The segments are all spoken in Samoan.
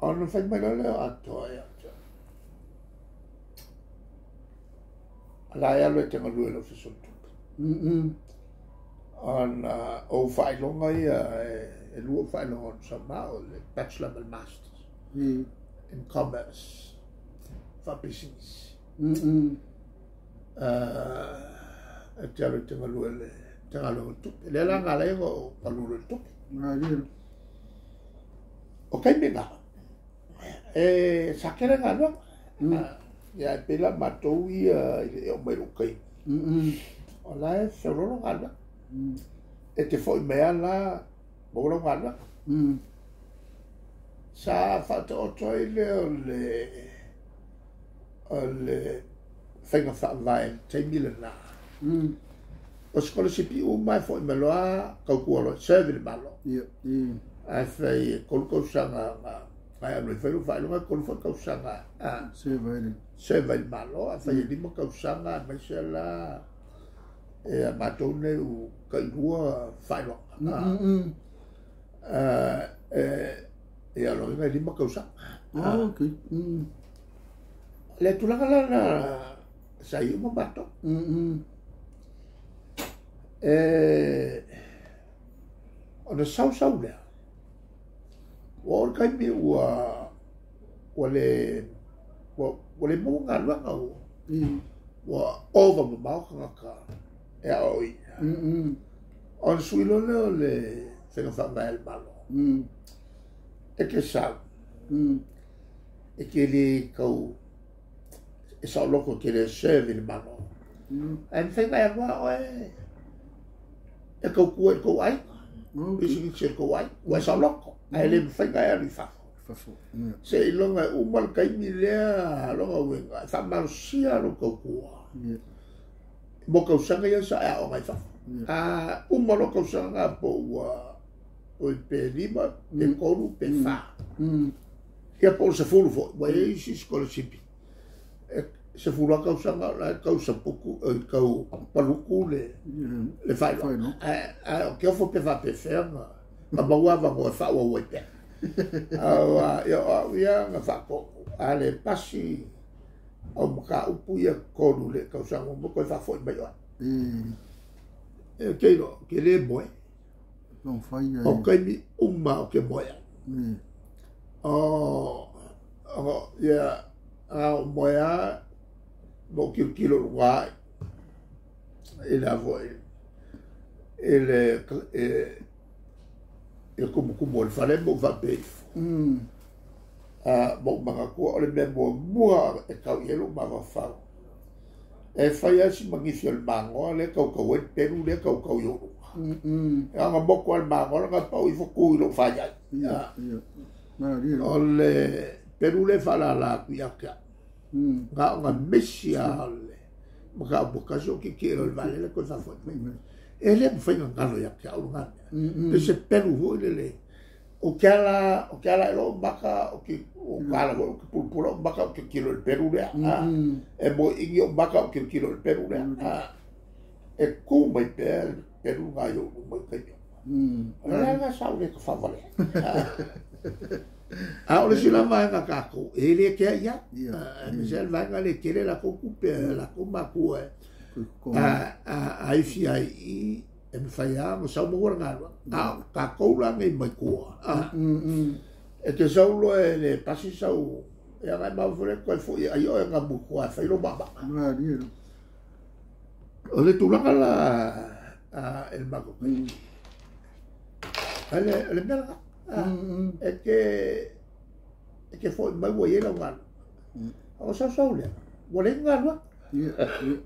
Ona fai mai loa lea o Atoa ia te au, o le a e alu e te galue i le Ofisa o le Tupe. Ona o ou faailoga ia e lua ou faailoga o sa ma o le Bachelor ma le Masters in Commerce, faapisinisi. E te alu e te galue i le Matagaluega o le Tupe. Lea la na ala ai ona ou galue i le tupe. O taimi na, e sa tele galuega. Ia e pei la matou ia i le oo mai i lou taimi, o la e feoloolo galuega. E te foi mai lava la maua lau galuega. Sa faataoto ai lea o le faiga faavae i le taimi lena. O sikolasipi uma e foi mai loa tautua loa, serve i le Malo. Ae fai e 3 tausaga na e alu ai fai lou faailoga, e 3 foi tausaga serve ai le Malo. A fai e 5 tausaga, aemaise la e a matou nei ua tailua faailoga. Ia loiga e 5 tausaga. Oh, okay. Le tulaga la na sa i uma matou. Ona sau lea, ua oo le taimi ua le maua galuega ua, ua ova mamao tagata e aoaoina. Ona sui loa lea o le faiga faavae a le Malo. E te sau, e te le tau e saoloto, e te le serve i le Malo. Ae mafai ona e alu lava oe e tautua i le tou aiga, pisinisi a le tou aiga, ua e saoloto, ae le mafai ona e alu i fafo. Fafo. Seiloga e uma le taimi lea, lona uiga e faamalosia lou tautua mo tausaga ia sa e aoga i fafo. A uma loa tausaga po ua oi pe 5, pe 3, pe 4. Ia po o le 10 foi, ua i ai isi sikolasipi e 10 lava tausaga o la e tau saputu, tau palutu le faailoga. Faailoga. Ae o ke ofo pe faapefea na maua avanoa e faaauau ai pea. Aua ia o au ia na faatonu, a le pasi au mataupu ia 3 i le tausaga muamua, toe faafoi mai oe. E te iloa, ke le moe. Mafai O taimi uma o ke moe ai. O, ia, a o moe a, ma o tilotilo i luga ai, i le foi, i le tumutumu o le fale ma ou faapea ifo. Ma ou manatua o le mea muamua e tau i ai lou mafaufau, e fai lava si manifi o le magoa lea tautau ai le pelu lea tautau i ou luga. E ona motu a le magoa lana pau ifo tu i lou faiai. Ia, ia. Malie. O le pelu lea e faalala atu ia te au. Na ona misi lava o le mataupu e tasi o tietie loa i le vaalele toe faafoi mai. E le mafai ona galo ia te au lena mea. Pe se pelu foi lele. O ke ala e lou maka o ke o kala foi o ke pulapula o maka o ke kilo i le pelu lea. E mo ingi o maka o ke kilo i le pelu lea. E ku mai pea le pelu ngā i ou luma i taimi. O le ala sa u le ka whawale. A o le sila vaega kākou, e le kea ia. E me se vaega le tele la kou kupe, la kou makua e. A ifi ai i, e mawhai a, ma sau maua le galuega. A o kākou la nei mai tua. E te sau loa e le pasi sau, e agai mau fole koe foi ai o e ngā mutua e whai lo mama. Malie. O le tulaga la a, e le mako. Ale le mea lena. E te foi mai ua i ai lau galuega. O sau sau lea, ua leai ni galuega. Ia, ia.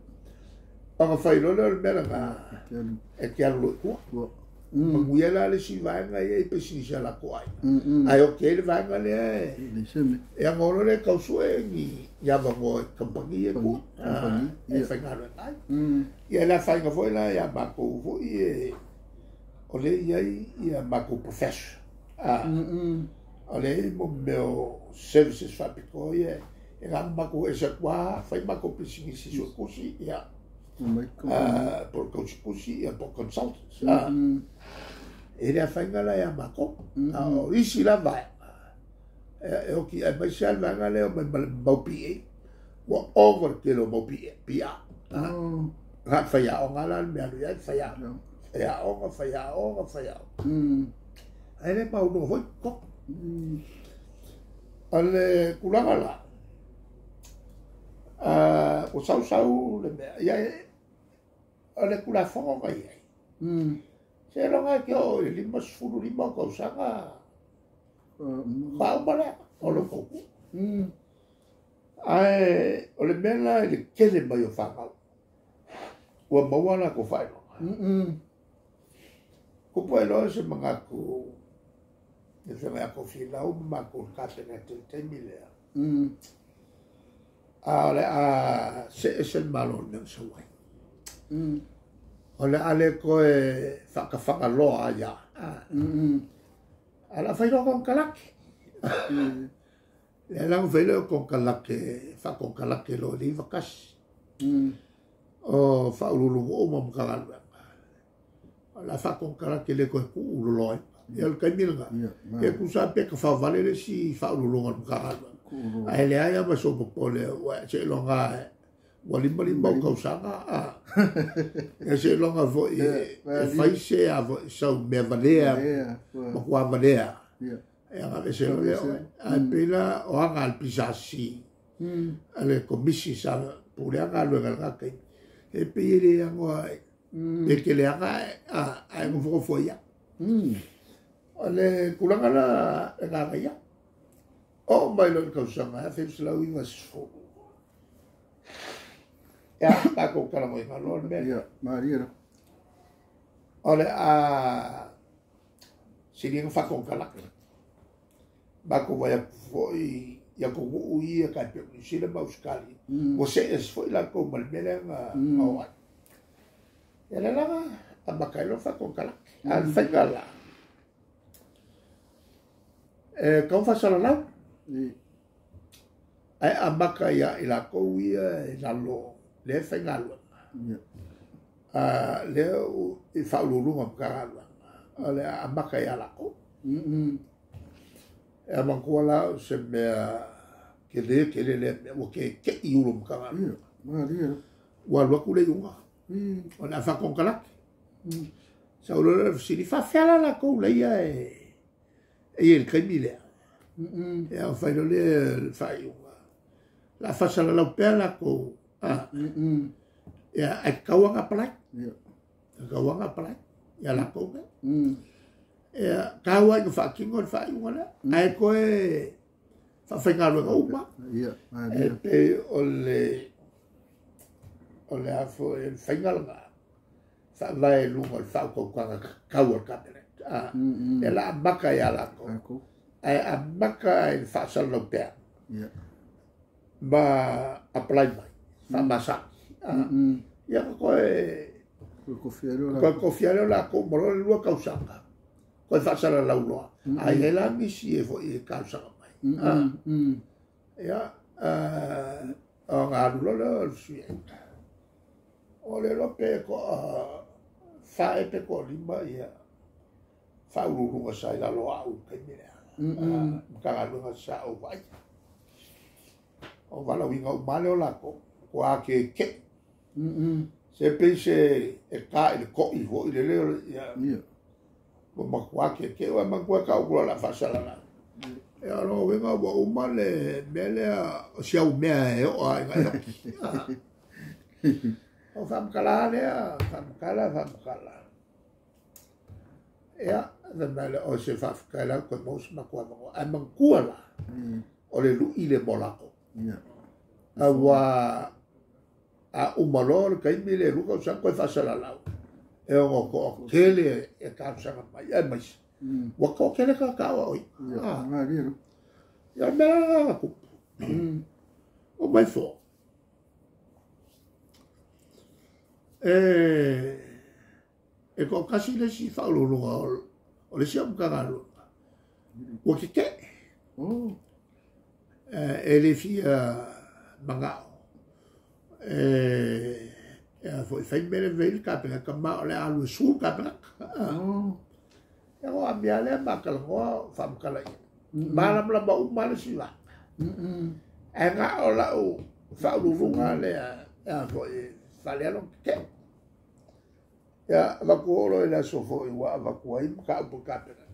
Ona fai loa lea o le mea lena, Te alu. e te alu loa i tua. Tua. Manuia la le isi vaega ia i pisinisi a latou aiga. Ae o ke ai le vaega lea e Le seme. e agolo le tau sue ni ni avanoa i kamupani e tua. Kamupani, E faigaluega ai. Ia le afaina foi la ia matou foi e o le i ai ia matou profession. O le i mo mea o services faapitoa ia e gama matou ese atu lava, fai matou pisinisi suetusi ia Mai kamupani. Po o le tausitusi ia po o consultants. E le afaina la ia mākou. A o isi lava e oki ai mai se vaega lea o mai ma le mau PA. Ua ova le tele o mau PA. Ga faiaoga la le mea alu i ai, faiaoga. Faiaoga, faiaoga, faiaoga. Ae le maualuga foi totogi. O le tulaga la, ua sausau le mea, ia o le Tulafono na i ai. Seiloga e te oo i le 55 o tausaga faauma lea o lou tautua. Ae o le mea la i le tele mai o fanau, ua maua latou faailoga. Tupu ai loa se manatu le afioga ia Tofilau ma matou i le Kapeneta i le taimi lea. A o le a see ese le Malo i le mea na sau ai. O le a le toe faatafagaloa ai lava. A o le a fai loa konekarate. Lea la na fai lea o konekarate, faakonekarate loa i le 91. O faauluuluga uma o Matagaluega. O le a faakonekarate le toe tuu loloa ai. Ia o le taimi lena, ia tusa lava pe tafaovale le isi faauluuluga o le Matagaluega. Ae leai lava ma sou popole, seiloga ua 55 ou tausaga, ia seiloga foi e fai se sau mea valea, matua valea. Ia ona aveese loa lea o oe. Ae pei la o aga a le PSC, a le Komisi sa pulea galuega i lena taimi, e pei e le agoa e te leaga ae nofonofo ai lava. O le tulaga la e gagaia. Oo mai loa i le tausaga 1990. Ia, tatou talanoaina loa le mea lea. Ia, malie la. O le a sili ona faakonekarate. Matou vaai atu foi i atunuu ia tai pei o Niu Sila ma Ausetalia, ua see ese foi latou ma le mea lea na oo ai. Ia lea la na amata ai loa faakonekarate. A o le faiga la, e tatau ona faasalalau, ae amata ia i latou ia e lalo lea e faigaluega. Lea i faauluuluga o Matagaluega, o le a amata ia latou. E manatua la o se mea tele tele lea mea, ua keke'i ulu o Matagaluega. Ua alu atu le iuga, o le a faakonekarate. Sau loa lea o le fesili, faafefea la latou laia e i ai i le taimi lea? Ia ona fai loa lea o le faaiuga, o le a faasalalau pea latou, ia ae tatau lava ona apply. Tatau lava ona apply ia latou nei. Ia, tau lava ina faatino le faaiuga lea, ae toe faafaigaluega uma. E pei o le a foi le faiga lena, faavae i luga o le faautautaga tatau a le Kapeneta. Lea la amata ia latou, ae amata i le faasalalau pea ma apply mai, faamasani. Ia ona toe kofia lea o latou ma loa le 2 tausaga, toe faasalalau loa. Ae i ai la nisi e foi e talosaga mai. Ia, ona alu loa lea o le fesuiaiga. O le iloa pe toa 4 pe toa 5 ia faauluuluga sa i lalo o au i le taimi lea. Matagaluega sa ou vaaia. O valaauina uma lea o latou, ua keke'i. Se pei se e ta i le to'i foi le leo, ia, ua matua keke'i, ua matua tau kula la faasalalau. Ia, o lona uiga ua uma le mea lea, o si au mea e oo lava ina e oki. O faamatala lea, faamatala, faamatala. Ia, fai mai lea, o se faafetai la toe maua se matou avanoa. Ae manatua la, o le lui le mo latou. Aua a uma loa le taimi le 2 tausaga toe faasalalau, e ono toatele e talosaga mai, aemaise ua toatele tagata aoaoina. Ia, o le mea la na tupu. O mai foi, e toatasi le isi faauluuluga o le isi au Matagaluega, ua keke'e. E le fia mana'o e a foi fai mea le vei le Kapeneta, ma o le a alu e su le Kapeneta. Ia o amia lea ma talanoa faamatalaina. Malamalama uma le isi vaega. Ae na o lau faauluuluga lea e a foi faalealo tetee. Ia avatu oo loa i le aso foi ua avatu ai mataupu i le Kapeneta.